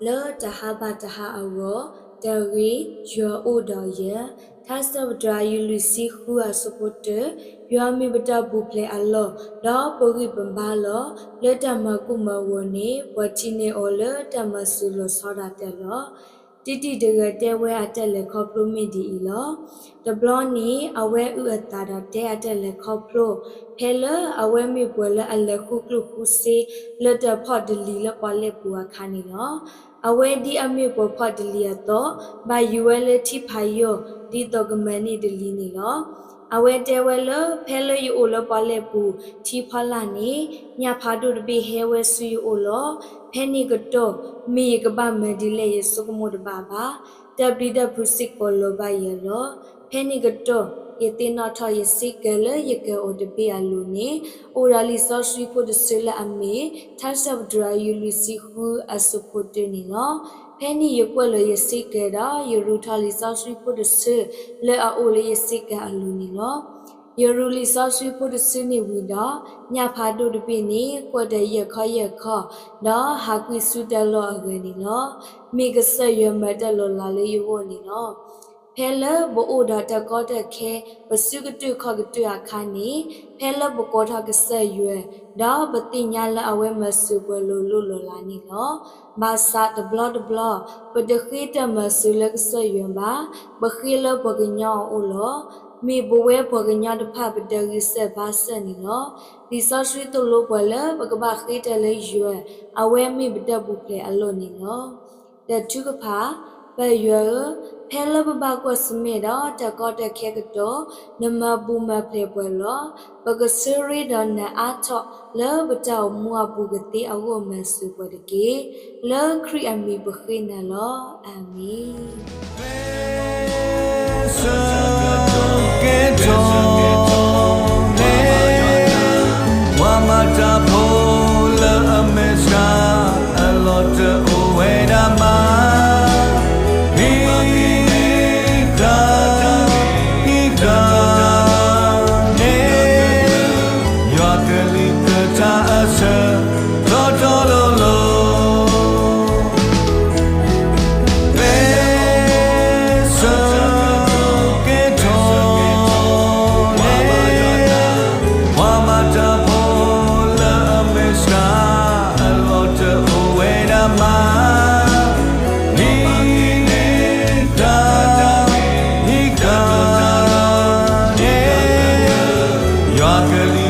လၢတဟါဘၣ်တဟါအဂီၢ်, တၢ်ဂ့ၢ်, ယွၤအိၣ်ဒီးယၤ, ထါစံးပတြၢၤ အယူၢ်လွံၢ်ဆံဃု အဆၢဖိတၢ, ယွၤမ့ၢ်ပတၢ်ပူၤဖျဲးအလီၢ်, ဒီးပဂံၢ်ပဘါလီၤ. လၢတၢ်မၤကိၢ်မၤဂီၤန့ၣ်, ပှၤထံၣ်န့ၢ်အီၤလၢတၢ်မၤစၢၤလီၤဆီဒၣ်တၢ်လီၤ. တံတံၢ်တဂၤတဲဝဲအတၢ်လဲၤခီဖျိမ့ၢ်ဒ်အံၤလီၤ. တဘျီန့ၣ် အဝဲအုၣ်အသးဒီးတဲအတၢ်လဲၤခီဖျိ, ဖဲလၢအဝဲမ့ၢ်ပှၤလၢအလဲၤဃုကျိၣ်ဃုစ့ လၢတၢ်ဖီၣ်တလံၤလၢပှၤလဲၢ်ပူၤအခါန့ၣ်လီၤ. အဝဲဒ်အမ့ၢ်ပှၤဖီၣ်တလံၤအသိး, ဘၣ်ယုၤဝဲလၢထံဖးယိၢ် ဒ်သိးကမၤန့ၢ်တလံၤန့ၣ်လီၤ. အဝဲတဲဝဲလၢ ဖဲလၢယအိၣ်လၢပှၤလဲၢ်ပူၤထံဖီလာ်န့ၣ်, ညၣ်ဖးဒိၣ်တဘ့ၣ်ဟဲဝဲဆူယအိၣ်လီၤ. ဖဲန့ၣ်ကတီၢ် မ့ၢ်ယကဘၣ်မၤဒ်လဲၣ်ယဆိကမိၣ်တဘၣ်ဘၣ်. တၢ်ပျံၤတၢ်ဖုးစ့ၢ်ကီးလီၤဘၣ်ယၤလီၤ. ဖဲန့ၣ်ကတီၢ် ယသ့ၣ်နီၣ်ထီၣ်ယစ့ကၤလၢယကၤအိၣ်တဘ့ၣ်အလိၤန့ၣ်, အိၣ်ဒီးလံာ်စီဆှံဖိတဆၢလၢအမ့ၢ် ထါစံးပတြၢၤ အယူၢ်လွံၢ်ဆံဃု အဆၢဖိတၢန့ၣ်လီၤ. ဖဲန့ၣ်ယကွဲၢ်လီၤယစ့ကၤဒီး ယရူးထီၣ်လံာ်စီဆှံဖိတဆၢ လၢအအိၣ်လၢယစ့ကၤအလိၤန့ၣ်လီၤ. ယရူးလံာ်စီဆှံဖိတဆၢန့ၣ်ဝံၤဒီး, ညၣ်ဖးဒိၣ်တဘ့ၣ်န့ၣ် ကွၢ်တၢ်ယဲၢ်ခီယဲၢ်ခီ, ဒီးဟးကွံာ်ဆူတၢ်လီၢ်အဂၤန့ၣ်လီၤ. မ့ၢ်ကစၢ်ယွၤမၤတၢ်လီၤလးလၢယဂီၢ်န့ၣ်လီၤ. ဖဲလၢပအိၣ်ဒီးတၢ်ကီတၢ်ခဲ ပစုကတၢၢ်ခီၣ်ကတၢၢ်အခါန့ၣ်, ဖဲလၢပကိးထီၣ်ကစၢ်ယွၤ, ဒီးပသ့ၣ်ညါလၢအဝဲမၤစၢၤပှၤလီၤလိၢ်လီၤလးန့ၣ်လီၤ. ဘၣ်ဆၣ်တဘျီတဘျီ, ပတဃ့တၢ်မၤစၢၤလၢကစၢ်ယွၤဘၣ်, ပဃ့လၢပှၤကညီအအိၣ်လီၤ. မ့ၢ်ပဝဲပှၤကညီတဖၣ်ပတၢ်ဂံၢ်စၢ်ဘါစၢ်န့ၣ်လီၤ. လံာ်စီဆှံသိၣ်လိပှၤလၢပကဘၣ်ဃ့တၢ်လၢယွၤ, အဝဲမ့ၢ်ပတၢ်ပူၤဖျဲးအလီၢ်န့ၣ်လီၤ. တၢ်ထုကဖၣ်, ပၢ်ယွၤဧၢ, ဖဲလၢပဘၣ်ကွၢ်ဆၢၣ်မဲာ်ဒီးတၢ်ကီတၢ်ခဲကတီၢ်, နမၤပူၤမၤဖျဲးပှၤလီၤ. ပကဆၢရ့ဒီးနအါထီၣ်လၢပတၢ်အိၣ်မူအပူၤကသ့အဂီၢ်မၤစၢၤပှၤတက့ၢ်. လၢခရံာ်အမံၤပဃ့နၤလီၤ. အၤမ့ၣ်. ကဲထီၣ် ပှၤမၤတၢ်ဖိလၢအမဲာ်ဆှး အလီၢ်တအိၣ်ဝဲဒၣ်မး, ဟံးဃာ် ဟံးဃာ်န့ၣ် ယွၤကလုၢ်ကထါအဆၢ တီတီလိၤလိၤ ပဲစကဲထီၣ်န့ၣ် ပှၤမၤတၢ်ဖိလၢအမဲာ်ဆှး အလီၢ်တအိၣ်ဝဲဒၣ်မး, ဟံးဃာ် ဟံးဃာ်န့ၣ် ယွၤကလုၢ်